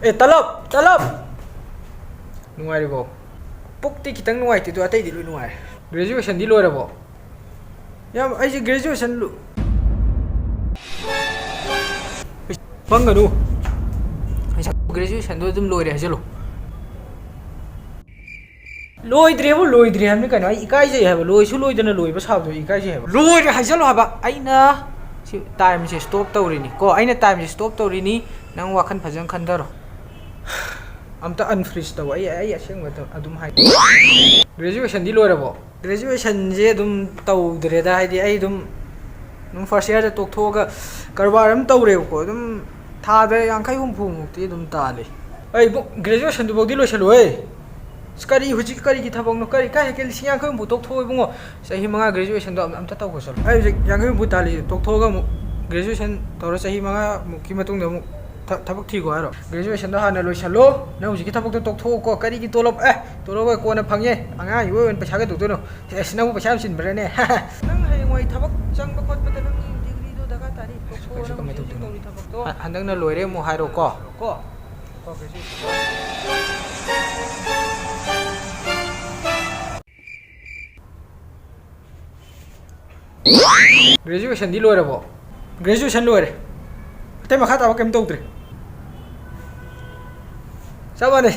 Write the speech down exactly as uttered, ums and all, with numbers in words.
ꯑꯦ, ꯇꯂꯞ! ꯇꯂꯞ! ꯅꯨꯡꯉꯥꯏꯔꯤꯕꯣ? ꯄꯨꯛꯇꯤ ꯈꯤꯇꯪ ꯅꯨꯡꯉꯥꯏꯇꯦ, ꯑꯗꯣ ꯑꯇꯩꯗꯤ ꯂꯣꯏ ꯅꯨꯡꯉꯥꯏꯔꯦ꯫ Graduation ꯗꯤ ꯂꯣꯏꯔꯕꯣ? ꯌꯥꯝ, ꯑꯩꯁꯦ graduation ꯂꯣ-, ꯄꯪꯒꯅꯨ꯫ Graduation ꯗꯣ ꯑꯗꯨꯝ ꯂꯣꯏꯔꯦ ꯍꯥꯏꯖꯜꯂꯣ꯫ ꯂꯣꯏꯗ꯭ꯔꯦꯕꯨ ꯂꯣꯏꯗ꯭ꯔꯦ ꯍꯥꯏꯕꯅꯤ ꯀꯩꯅꯣ? ꯑꯩ ꯏꯀꯥꯏꯖꯩ ꯍꯥꯏꯕ꯫ ꯂꯣꯏꯁꯨ ꯂꯣꯏꯗꯅ ꯂꯣꯏꯕ ꯁꯥꯕꯗꯣ ꯏꯀꯥꯏꯖꯩ ꯍꯥꯏꯕ꯫ ꯂꯣꯏꯔꯦ ꯍꯥꯏꯖꯜꯂꯣ ꯍꯥꯏꯕ꯫ ꯑꯩꯅ ꯁꯤ time ꯁꯦ stop ꯇꯧꯔꯤꯅꯤ ꯀꯣ, ꯑꯩꯅ time ꯁꯦ stop ꯇꯧꯔꯤꯅꯤ꯫ ꯅꯪ ꯋꯥꯈꯜ ꯐꯖꯅ ꯈꯟꯊꯔꯣ꯫ ꯑꯝꯇ unfreeze ꯇꯧ꯫ ꯑꯩ, ꯑꯩ ꯑꯁꯦꯡꯕ ꯑꯗꯨꯝ ꯍꯥꯏ꯫ Graduation ꯗꯤ ꯂꯣꯏꯔꯕꯣ? Graduation ꯁꯦ ꯑꯗꯨꯝ ꯇꯧꯗ꯭ꯔꯦꯗ, ꯍꯥꯏꯗꯤ ꯑꯩ ꯑꯗꯨꯝ, ꯑꯗꯨꯝ first year ꯗ ꯇꯣꯛꯊꯣꯛꯑꯒ ꯀꯔꯕꯥꯔ ꯑꯃ ꯇꯧꯔꯦꯕꯀꯣ꯫ ꯑꯗꯨꯝ ꯊꯥꯗ ꯌꯥꯡꯈꯩ ꯍꯨꯝꯐꯨ ꯃꯨꯛꯇꯤ ꯑꯗꯨꯝ ꯇꯥꯜꯂꯤ꯫ ꯑꯩ ꯏꯕꯨꯡ, graduation ꯗꯨꯐꯥꯎꯗꯤ ꯂꯣꯏꯁꯜꯂꯨꯍꯦ꯫ ꯑꯁ, ꯀꯔꯤ ꯍꯧꯖꯤꯛ ꯀꯔꯤꯒꯤ ꯊꯕꯛꯅꯣ? ꯀꯔꯤ, ꯀꯥꯏ ꯍꯦꯛꯀꯦ ꯂꯤꯁꯤꯡ ꯌꯥꯡꯈꯩ ꯍꯨꯝꯐꯨ ꯇꯣꯛꯊꯣꯛꯑꯣ ꯏꯕꯨꯡꯉꯣ꯫ ꯆꯍꯤ ꯃꯉꯥ graduation ꯗꯣ ꯑꯝ-, ꯑꯝꯇ ꯇꯧꯈꯣꯁꯜꯂꯣ꯫ ꯑꯩ ꯍꯧꯖꯤꯛ ꯌꯥꯡꯈꯩ ꯍꯨꯝꯐꯨ ꯇꯥꯜꯂꯤ, ꯇꯣꯛꯊꯣꯛꯑꯒ ꯑꯃꯨꯛ graduation ꯇꯧꯔ ꯆꯍꯤ ꯃꯉꯥ ꯃꯨꯛꯀꯤ ꯃꯇꯨꯡꯗ ꯑꯃꯨꯛ ꯊ-, ꯊꯕꯛ ꯊꯤꯈꯣ ꯍꯥꯏꯔꯣ? Graduation ꯗꯣ ꯍꯥꯟꯅ ꯂꯣꯏꯁꯜꯂꯣ꯫ ꯅꯪ ꯍꯧꯖꯤꯛꯀꯤ ꯊꯕꯛꯇꯣ ꯇꯣꯛꯊꯣꯛꯑꯣꯀꯣ꯫ ꯀꯔꯤꯒꯤ ꯇꯣꯂꯣꯞ? ꯑꯦ, ꯇꯣꯂꯣꯞ ꯀꯣꯟꯅ ꯐꯪꯉꯦ꯫ ꯑꯉꯥꯡ ꯌꯣꯛꯏ ꯑꯣꯏꯅ ꯄꯩꯁꯥ ꯀꯩꯗꯧꯗꯣꯏꯅꯣ? ꯑꯦꯁ, ꯅꯪꯕꯨ ꯄꯩꯁꯥ ꯌꯥꯝ ꯆꯤꯟꯕ꯭ꯔꯥꯅꯦ? ꯅꯪ ꯍꯌꯦꯡꯋꯥꯏ ꯊꯕꯛ ꯆꯪꯕ ꯈꯣꯠꯄꯗ ꯅꯪꯒꯤ degree ꯗꯣ ꯗꯔꯀꯥꯔ ꯇꯥꯅꯤ꯫ ꯇꯣꯛꯊꯣꯛꯑꯣ, ꯅꯪ ꯍꯧꯖꯤꯛ ꯍꯧꯖꯤꯛ ꯇꯧꯔꯤ ꯊꯕꯛꯇꯣ꯫ ꯍ-, ꯍꯟꯗꯛꯅ ꯂꯣꯏꯔꯦ ꯑꯃꯨꯛ ꯍꯥꯏꯔꯣꯀꯣ꯫ ꯀꯣ? ꯀꯣ, graduation꯫ Graduation ꯗꯤ ꯂꯣꯏꯔꯕꯣ? Graduation ꯂꯣꯏꯔꯦ꯫ ꯑꯇꯩ ꯃꯈꯥ ꯇꯥꯕ ꯀꯩꯝ ꯇꯧꯗ꯭ꯔꯦ꯫ ꯆꯞ ꯃꯥꯟꯅꯩ꯫